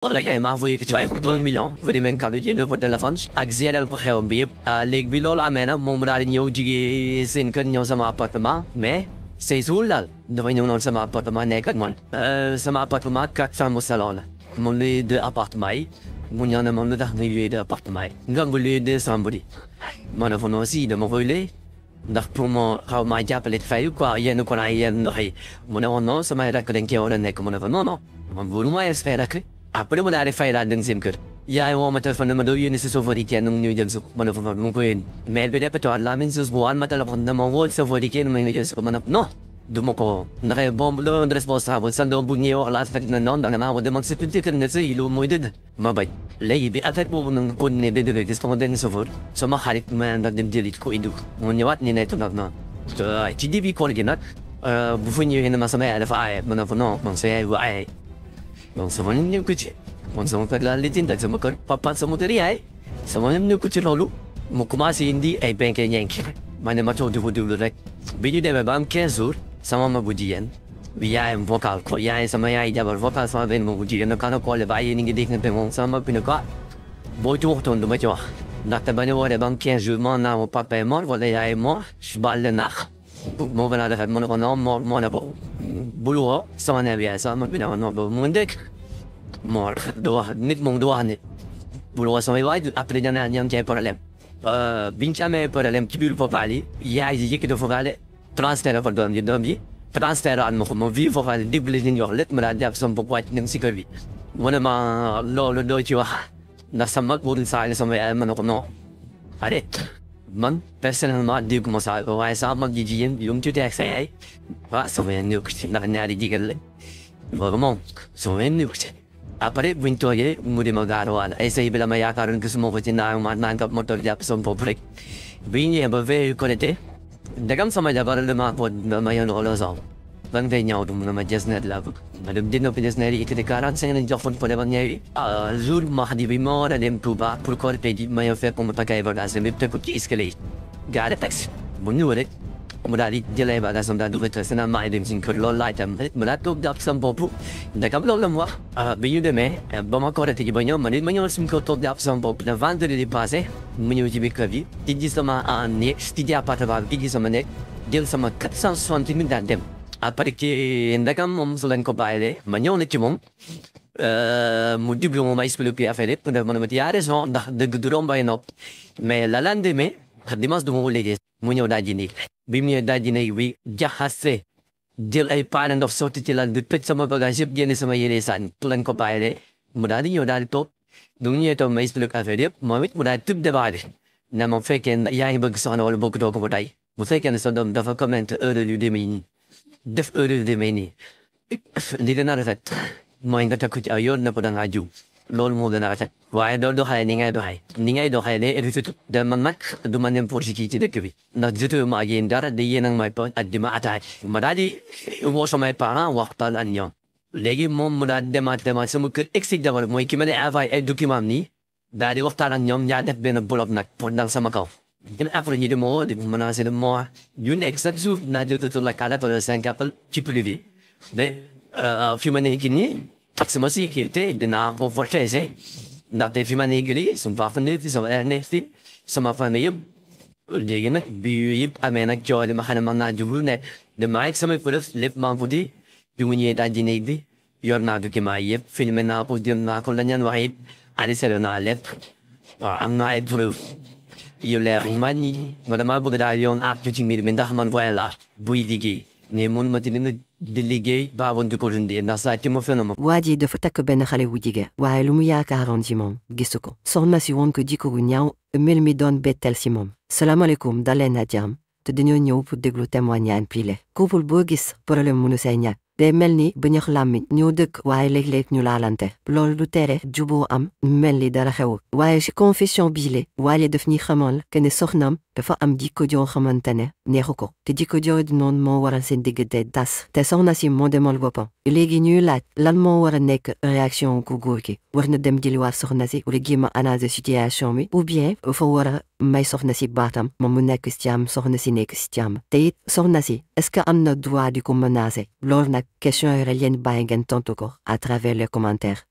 Wala kay maafoy ka chai 2 million vedi men kalu je le téléphone ak zéro ko xew bi yëpp léegi bi loolu amee na moom mu daal di ñëw jigee seen kër ñëw sama appartement mais c'est suul daal dafa ñëw noonu sama appartement nekk ak man sama appartement 4 chambres salon la moom luy 2 appartement yi mu ñëw ne moom lu tax nga luy 2 appartement yi nga luy 2 chambres yi ma ne ko non si dama koy luy ndax pour moo xaw maa jàppale fay quoi yenn ko naa yenn ndox yi mu ne woon non samay rakk dañ cee war a nekk mu ne ko non non man buuru maa say rakk après mu daal di fay daal dem seen kër yaay woo ma téléphone ma doo yónni si soforité nu ñuy jël si ma ne ko fa mu ko yónni mais bi répétoire la même chose bu waan ma téléphone dama woo soforité nu ma nga jël si ko ma ne non du ma ko ndax bon loolu responsable sa doom bu ñëwee wax la fekk na noonu da nga naa war dem ak sécurité kër nga sëy loolu mooy dëgg ma bañ léegi bi affaire boobu nag continué ba dëgg gis ko benn sofor sama xarit ma ndax dem jëlit ko indi ko mu ñëwaat ni ne nag non ci début koor gi nag bu fa ñëwee ne ma sama yaay dafa aaye ma ne ko non man sa yaay bu aaye donc sama ñoom ñëw ko ci man sama kër laa lijjanti ak sama kër papa sama kër yaay sama ñoom ñëw ko ci loolu mu commencé indi ay benke ñenk ma ne ma toog di ko déglu rek bi ñu demee ba am 15 jours sama ma bu jigéen bi yaayam vocal ko yaay sama yaay jabar vocal sama benn ma bu jigéen nag kana koole ba yéen a ngi déggante moom sama bi ne ko boo ci waxtoon du ma ci wax ndaxte ba ñu wooree ba am 15 jours moo naa ma papa est mort wala yaay est mort je baal le naax moo gën a defar mu ne ko non moo ne ko bul woo sama ne yaay sama bi ne ko non boobu mu ndekk moo du wax nit moom du wax nit bul woo sama waay après dana ñam ci problème biñ ci amee problème ci biir vocal yi yaay ji yëkkati vocal transfert fa doom ji transfert an ma ko ma vie vocal déglu li ñu wax lépp ma daal jàpp sama bopp wàcc dem si kër bi mu ne ma loolu doo ci wax ndax sama mag wóorul saa sama yaay ma ne ko non arrête man personnellement dégguma saa waaye sama mag ji jigéen yu mu tuddee ak sa yaay sama yaay néew ci ndax ñaari jigéen la loolu moom sama yaay néew ci après buñ toogee mu di ma gaaruwaale ay say bi la ma yaakaaroon gisuma ko ci naan ka ma toog jàpp sama bopp rek bi ñëwee ba veille connecté ndegam sama jabar dama ko ma yoon wala sax ban ngay ñëw du ma jesnet la ma dem dina ko jesnet yi te 45 lañ jox ko dem ñëwi jour mardi bi ma war a dem Touba pour Korité ji ma yow fekk mu takkay bagage bi te ko ci escalier gaare taxi bu ñëw rek mu daal di jëlee bagage am daal du ko sena maa dem suñ kër loolu laaj tam mu daal toog jàpp sama bopp ndegam loolu la mu wax bi ñu demee ba ma Korité ji ba ñëw ma nit ma ñëw suñ kër toog jàpp sama bopp le vendredi passé mu ñëw ci biir kër bi tijji sama néeg tijji appartement bi tijji sama néeg jël sama 460 000 daan dem après ci ndegam moom su leen ko bàyyilee ma ñëw na ci moom mu déglu ma expliqué affaire yëpp ma ne ma yaa raison ndax dëgg du romb ay nopp mais la lendemain dimanche du ma ko liggéey mu ñëw daal di néeg bi mu ñëwee daal di néeg bi jaxase jël ay paane ndox sotti ci lan di tëj sama bagage yëpp génne sama yére sànni su leen ko bàyyilee mu daal di ñëw daal di toog du ñëwee toog ma expliqué affaire yëpp moom it mu daal di tëb débat bi ne ma fekkee yaa ngi bëgg soxna wala bëgg doo ko ba tey bu fekkee ne sa doom dafa commenté heure yu demee nii def heure yu demee nii li dina rafet mooy nga teg ko ci ay yoon ne ko da ngaa jiw loolu moo gën a rafet waaye doo doxalee ni ngay doxalee rafetut de man nag du ma n'importe qui ci dëkk bi ndax jotee ma ak yéen dara de yéen ak may poñ ak di ma attaqué ma daal di woo samay parents waxtaan ak ñoom léegi moom mu daal di demaat sama kër exig jabar mooy ki ma ne envoyé ay document nii daal di waxtaan ak ñoom ñaa def benn bloc nag pour dal sama kaw gën après ñi di ma woo di menacé de moi yu nekk chaque jour naa jël la 4 wala 5 appel ci privé mais fi ma nekk nii ak sama sécurité dinaa ko protéger ndaxte fi ma nekk nii sama partenaire sama RNFT sama famille yëpp léegi nag bi yëpp amee nag coow li ma xam ne mën naa jublu ne damaa ak samay preuve lépp maa ko di bi mu ñëwee daal di néeg bi yor naa document yëpp filmé naa ko jëm naa ko la ñaan wax yëpp arrêté naa lépp waaw am naa ay preuve yu leer man ñi ma damaa bëgg daal yoon aar ci mbir mi ndax man voyé la buy liggéey ne mun ma ti dina di liggéey baaboon di ko dundee ndax saa ci ma phénomène waa ji dafa takk benn xale wu jigéen waaye lu mu yaakaaroon ci moom gisu ko soxna si woon ko jikko gu ñaaw mel mi doon bettel si moom salaamaaleykum daleen na jàmm te dañoo ñëw pour déglu témoignage pile couple boo gis problème mënu say ñàkk day mel ni bëñëx làmmiñ ñoo dëkk waaye léeg-léeg ñu laalante loolu du tere juboo am mel ni dara xew waaye ci confession biile waaye daf ñuy xamal que ne soxnaam dafa am jikko joo xamante ne neexu ko te jikko joo noonu moo waral seen diggante tas te soxna si moo demal boppam léegi ñuy laaj lan moo war a nekk réaction ku góor gi war na dem jëliwaat soxna si wala jéem a analyser situation bi ou bien fa war a may soxna si baatam moom mu nekk si jàmm soxna si nekk si jàmm te it soxna si est-ce que am na droit di ko menacer loolu nag question yi rek leen bàyyi ngeen tontu ko à travers les commentaires